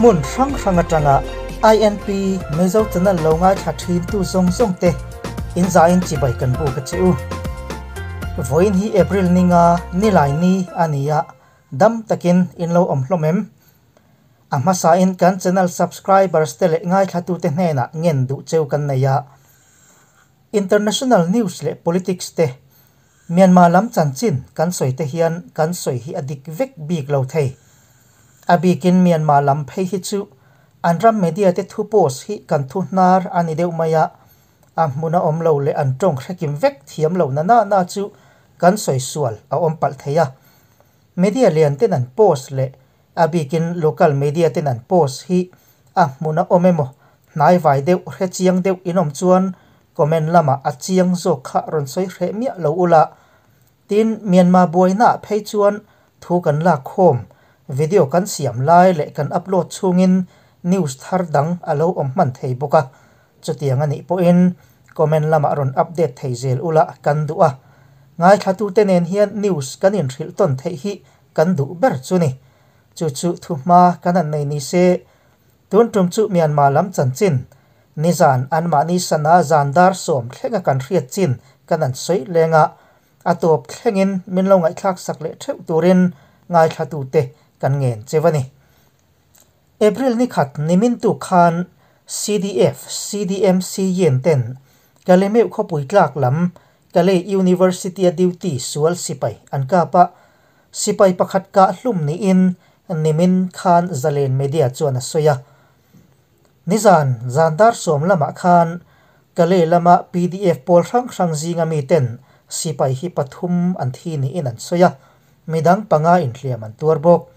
Hmun hrang hrang atanga INP Mizo channel lo ngaithla thin tu zawng zawng te in zain chibai kan buk a che u. Vawiin hi April ninga nilai ni a ni a, dam takin in lo awm hlawm em? A hmasain kan channel subscribers te leh ngaithlatute hnenah ngen duh cheu kan nei a. International news leh politics te, Myanmar lam chanchin kan sawi te hian kan sawi hi a dik vek bik lo thei. A bikin Myanmar lam phei hi chu an ram media te thu post hi kan thu hnar a ni deuh mai a, a hmuna awm lo leh an tawng hrekim vek thiam lo na na na chu kan sawi sual a awm palh thei a. Media lian ten an post leh a bikin local media ten an post hi a hmuna awm emaw hnaivai deuh hre chiang deuh in awm chuan comment lamah a chiang zawk kha rawn sawi hreh miah lo ula. Tin, Myanmar buainaah phei chuan thu kan lak khawm, video kan siam lai leh kan upload chhungin news thar dang a lo awm hman thei bawk a, chutiang a nih pawhin comment lamah rawn update thei zel ula kan duh a. Ngaithlatute nen hian news kan inhrilh tawn theih hi kan duh ber chu ni. Chu chu thuhma kan han nei ni se, tun tum chu Myanmar lam chanchin, nizan anmahni sana zan dar sawm thlenga kan hriat chin kan an sawi leng a, a tawp thlengin min lo ngaihthlak sak leh theuh turin ngaithlatute kan ngen cheu a ni. April ni khat nimin tu khan CDF, CDMC yen ten Kalemeu khawpui tlak lam Kalay University a duty sual sipai an kap a, sipai pakhat kah hlum niin nimin khan Zalen Media chuan a sawi a. Nizan zan dar sawm lamah khan Kalay lama PDF pawl hrang hrang zinga mi ten sipai hi pathum an thi niin an sawi a, midang panga inhliam an tuar bawk.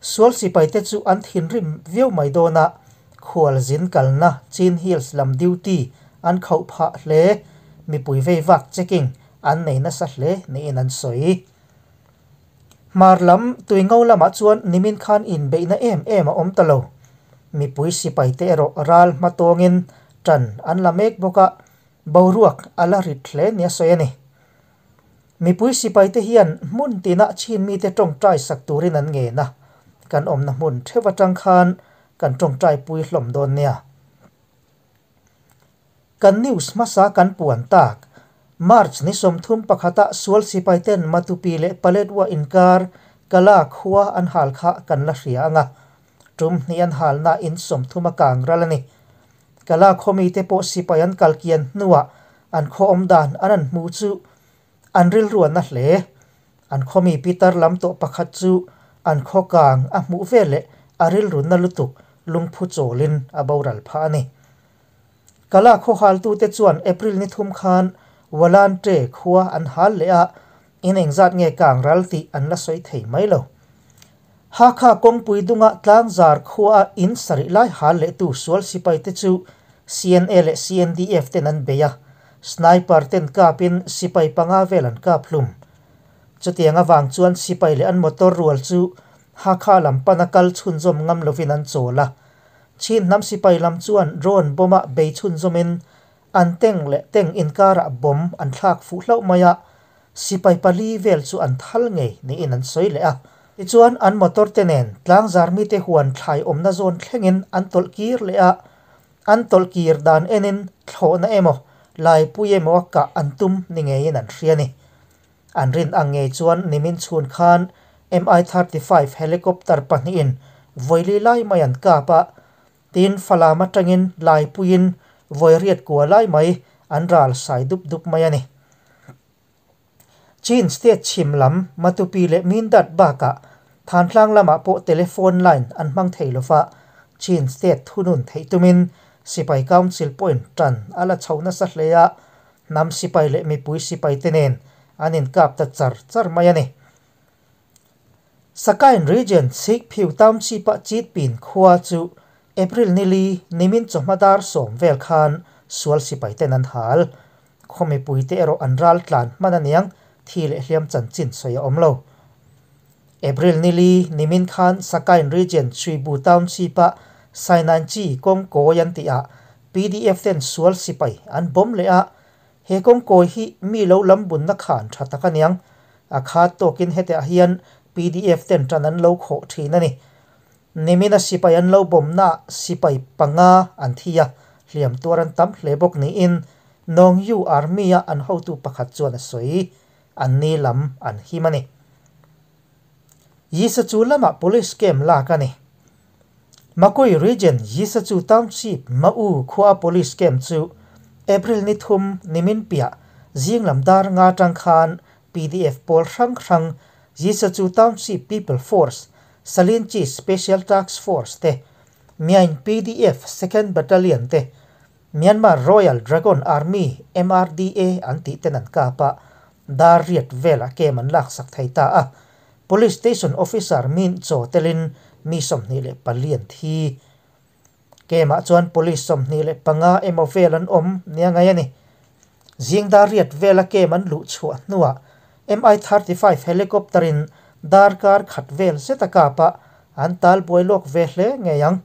Sual sipai te chu an thinrim viau mai dawn a, khualzin kalna Chin Hills lam duty an khauh phah hle, mipui vei vak checking an nei nasa hle niin an sawi. Hmar lam tuingo lamah chuan nimin khan inbeihna em em a awm ta lo. Mipui sipai te erawh ral hmatawngin tan an la mek bawk a, boruak a la rit hle nia sawi a ni. Mipui sipai te hian hmun tinah Chin mite tawngtai sak turin an ngen a, kan awmna hmun theuh atang khan kan tawngtai pui hlawm dawn nia. Kan news hmasa kan puan tak, March ni 31 ah sual sipai ten Matupi leh Paletwa inkar Kala khua an hal kha kan la hria anga, tum hnih an halna in 30 a kang ral a ni. Kala khawmi te pawh sipai an kalkian hnuah an khaw awm dan an an hmu chu an rilruan na hle. An khawmi pitar lam tawh pakhat chu an khaw kang a hmuh vel leh a rilrun na lutuk lungphu chawlin a boral phah a ni. Kala khaw haltu te chuan April ni 3 khan Walante khua an hal leh a, in engzat nge kang ral tih an la sawi thei mai lo. Hakha kawngpui dunga tlangzar khua in sarih lai hal leh tu sual sipai te chu CNA leh CNDF ten an bei a, sniper ten kapin sipai panga vel an kap hlum. Chutiang awang chuan sipai leh an motor rual chu Hakha lam pana kal chhunzawm ngam lovin an chawl a. Chin hnam sipai lam chuan drone bomb a bei chhunzawmin an teng leh teng inkarah bomb an thlak fuh hlauh mai a, sipai pali vel chu an thal ngei niin an sawi leh a. Tichuan an motor te nen tlangzar mite huan thlai awmna zawn thlengin an tawlh kir leh a, an tawlh kir dan enin thlawhna emaw laipui emaw a kah an tum ni ngeiin an hria ni. An rin ang ngei chuan nimin chhun khan Mi-35 helicopter pahnihin vawi li lai mai an kap a, tin Falam atangin laipuiin vawi riat kua lai mai an ral sai dup dup mai a ni. Chin State chhim lam Matupi leh Mindat bakah Thantlang lamah pawh telephone line an hmang thei lova, Chin State thunun theih tumin sipai council pawhin tan a la chho nasa hle a, hnam sipai leh mipui sipai te nen an inkap ta char char mai a ni. Sakain Region Sikphiu Township a Chitpin khua chu April ni li nimin chawhma dar 10 vel khan sual sipai ten an hal. Khaw mipui te erawh an ral tlan hman aniang thi leh hliam chanchin sawi a awm lo. April ni li nimin khan Sakain Region Sribu Township a Sainanchi kawng kawi an tih ah PDF ten sual sipai an bomb leh a, he kawng kawi hi mi lo lam bunna khan tha tak aniang. A khat tawkin hetiah hian PDF ten tan an lo khawh thin a ni. Nimina sipai an lo bomb-naah sipai panga an thi a, hliam tuar an tam hle bawk niin Nongyu Army-a an hotu pakhat chuan a sawi. An ni lam an him a ni. Yisachu lamah police camp lak a ni. Makoi Region Yisachu Township Ma'u khua police camp chu April ni thum nimin piah zing lam dar nga atang khan pdf pawl hrang hrang Yisachu Township People Force, Salinchi Special Task Force te, Myain pdf Second Battalion te, Myanmar Royal Dragon Army, MRDA, an tih ten an kap a, dar riat velah kem an laksak thei ta a. Police Station Officer min chaw telin mi 24 an thi. Kemah chuan Police 25 emaw vel an awm nia ngai a ni. Zing dar riat vela kem an luh chhuah hnuah Mi-35 helicopter in darkar khat vel zet a kap a, an tal buai lawk ve hle ngei ang.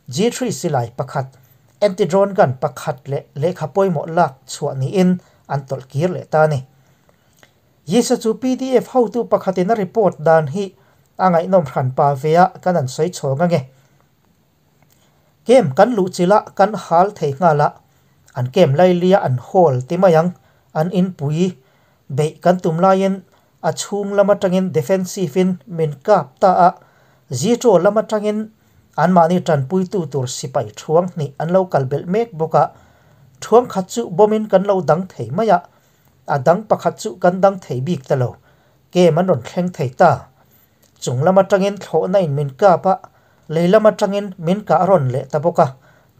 G-3 silai pakhat, anti-drone gun pakhat leh lehkha pawimawh lak chhuah niin an tawlh kir leh ta a ni. Yisa chu pdf hotu pakhatin a report dan hi a ngaihnawm hran pa ve a kan an sawi chhawng ange. Kem kan luh chilh a kan hal thei nghal a, an kem lailia an hawl ti mai ang, an inpui beih kan tum laiin a chhung lam atangin defensive in min kap ta a, Zitro lam atangin anmahni tanpuitu tur sipai thuang hnih an lo kal belh mek bawk a, thuang khat chu bomb in kan lo dang thei mai a, A dang pakhat chu kan dang thei bik ta lo. Kem an rawn thleng thei ta. Chung lam atangin thlawhna in min kap a, lei lam atangin min kah rawn leh ta bawk a,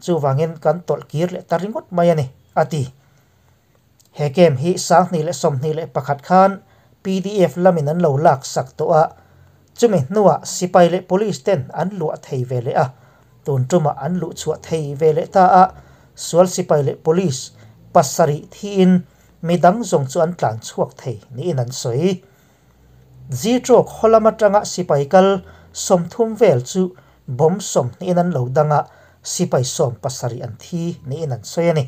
chuvangin kan tawlh kir leh ta ringawt mai a ni, a ti. He kem hi 2021 khan pdf lamin an lo lak sak tawh a, chumi hnuah sipai leh police ten an luah thei ve leh a, tun tumah an luh chhuah thei ve leh ta a, sual sipai leh police pasarih thiin Mi dang zawng chu an tlan chhuak thei niin an sawi. Zitrawk haw lam atanga sipai kal 30 vel chu bomb 20 in an lo dang a, sipai 17 an thi niin an sawi a ni.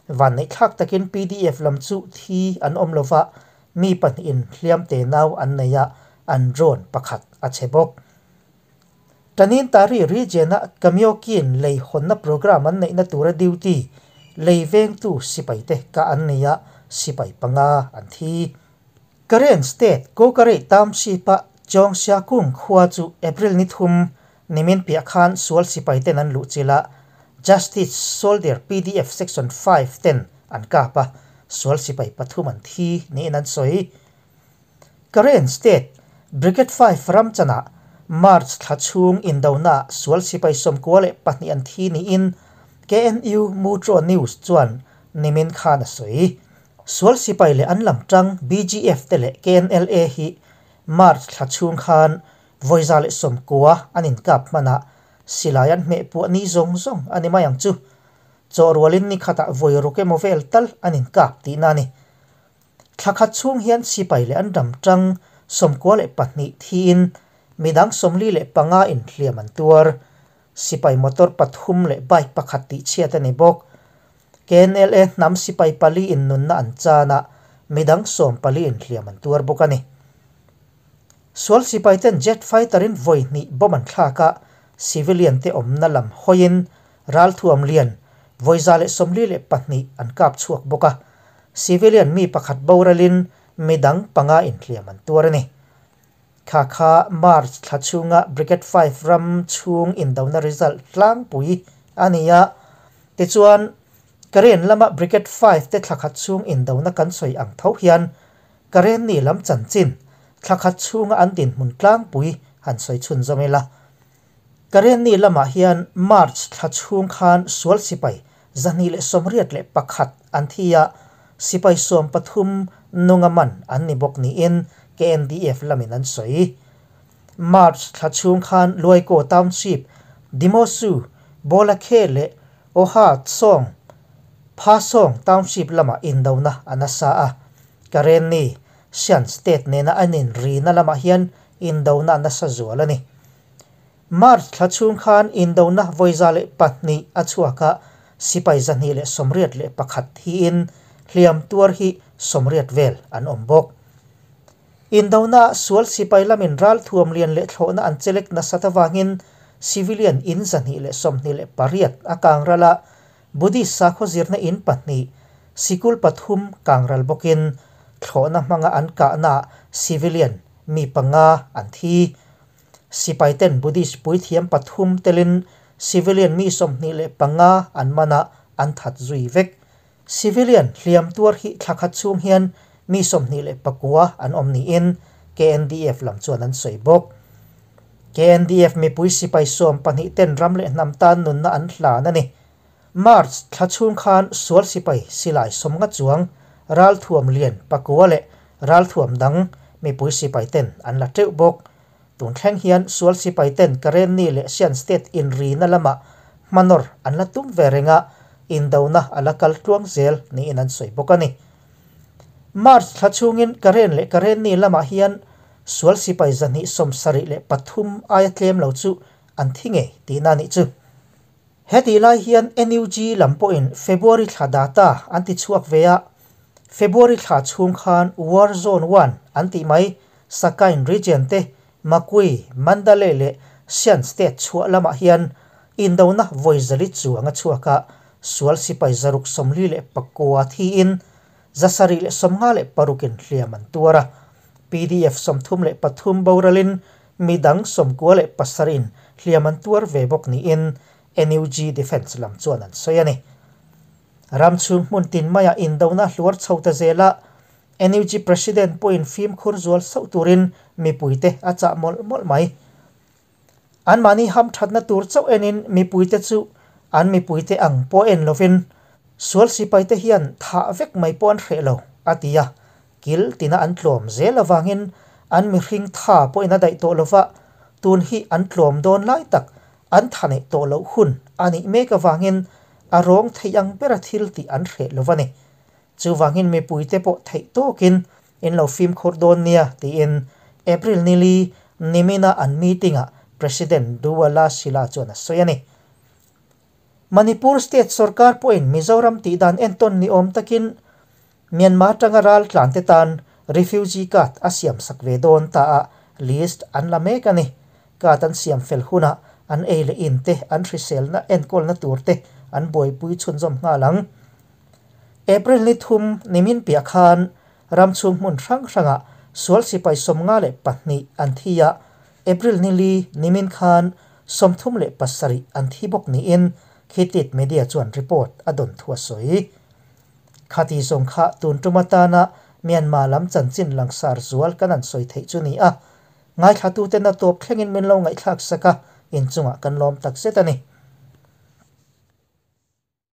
Vanneihthlak takin pdf lam chu thi an awm lova, mi pahnihin hliam te nau an nei a, an drone pakhat a chhe bawk. Tanin Tari region-a Kamiokin lei hawnna programme an neihna tura duty lei vengtu sipaite kah an ni a, sipai panga an thi. Karen State Kokarei Township-a Chawngsiakung khua chu April ni thum nimin piah khan sual sipaiten an luhchilh a, Justice Soldier pdf Section 5 ten an kap a, sual sipai pathum an thi niin an sawi. Karen State, Brigade 5 ramchanah March thla chhung indonaah sual sipai 92 an thi niin KNU Mutro News chuan nimin khan a sawi. Sual sipai leh an lam tang BGF te leh KNLA hi March thla chhung khan vawi 190 an inkap hmanah silai an hmeh puah ni zawng zawng a ni mai ang chu. Chawhrualin ni khatah vawi ruk emaw vel tal an inkap tihna a ni. Thla khat chhung hian sipai leh an ram tang 92 thiin midang 45 inhliam an tuar. Sipai motor pathum leh bike pakhat tihchhiat a ni bawk. KNLA hnam sipai pali in nunna an chan a, midang 14 inhliam an tuar bawk a ni. Sual sipai ten jet fighter in vawi hnih bomb an thlak a, civilian te awmna lam hawiin ralthuam lian vawi 142 an kap chhuak bawk a, civilian mi pakhat boralin midang panga inhliam an tuar a ni. Kha kha March thla chhunga Brigade 5 ram chhung indona result tlangpui a ni a, tichuan Karen lama Brigade 5 te thla khat chhung indona kan sawi ang tho hian Karen ni lam chanchin thla khat chhunga an dinhmun tlangpui han sawi chhunzawm ila. Karen ni lamah hian March thla chhung khan sual sipai 281 an thi a, sipai 13 nunga man an ni bawk niin KNDF lamin an sawi. March thla chhung khan Luaikaw Township, Dimosu, Bawlakhe leh Oha Sawng, Pha Sawng Township lamah indona a nasa a. Karen ni Shan State nena an inrina lamah hian indona a nasa zual a ni. March thla chhung khan indona vawi 102 a chhuak a, sipai 281 thiin hliam tuar hi 80 vel an awm bawk. Indona sual sipai lamin ralthuam lian leh thlawhna an chelek nasat avangin civilian in 228 a kangral a, Buddhist sakhaw zirna in pahnih, sikul pathum kangral bawkin thlawhna hmanga an kahnaah civilian mi panga an thi. Sipaiten Buddhist puithiam pathum telin civilian mi 25 an man a, an that zui vek. Civilian hliam tuar hi thla khat chhung hian mi 29 an awm niin KNDF lam chuan an sawi bawk. KNDF mipui sipai 12 ten ram leh hnam tan nunna an hlan a ni. March thla chhung khan sual sipai silai 50 chuang ralthuam lian pakua leh ralthuam dang mipui sipai ten an la teuh bawk. Tun thleng hian sual sipai ten Karenni leh Shan State inrina lama hmanawr an la tum ve reng a, indona a la kal tluang zel niin an sawi bawk a ni. March thla chhungin Karen leh Karenni lamah hian sual sipai 273 aia tlem lo chu an thi ngei tihna a nih chu. Hetih lai hian NUG lam pawhin February thla data an ti chhuak ve a, February thla chhung khan War Zone One an tih mai Sakain Region te Makui, Mandalay leh Shan State chhuah lamah hian indona vawi zali chuang a chhuak a, sual sipai 649 thiin 756in hliam an tuar a. PDF 33 boralin midang 97in hliam an tuar ve bawk niin NUG Defence lam chuan an sawi a ni. Ram chhung hmun tin maiah indona hluar chho ta zela NUG President pawhin fimkhur zual sauh turin mipuite a chah mawlh mawlh mai. Anmahni hamthatna tur chauh enin mipuite chu an mipuite ang pawh en lovin sual sipaite hian thah vek mai pawh an hreh lo, a ti a. Kil tina an tlawm zel avangin an mihring tha pawhin a daih tawh lova, tun hi an tlawm dawn lai tak an tha neih tawh loh hun a nih mek avangin a rawng theih ang bera thil tih an hreh lo a ni. Chuvangin mipuite pawh theih tawkin in lo fimkhur dawn nia tiin April nili nimina an meeting-ah President Duwala Sila chuan a sawi a ni. Manipur State sorkar pawhin Mizoram tih dan entawn ni awm takin Myanmar atanga ral tlante tan refugee card a siam sak ve dawn ta a, list an la mek a ni. Card an siam fel hunah an ei leh in te, an hriselna enkawlna tur te an buaipui chhunzawm nghal ang. April ni thum nimin piah khan ram chhung hmun hrang hrangah sual sipai 52 an thi a, April ni li nimin khan 37 an thi bawk niin Khitit Media chuan report a dawn thu a sawi. Khati zawng kha tun tum atana Myanmar lam chanchin langsar zual kan an sawi theih chu ni a, ngaithlatuten a tawp thlengin min lo ngaihthlak sak a, inchungah kan lawm takzet a ni.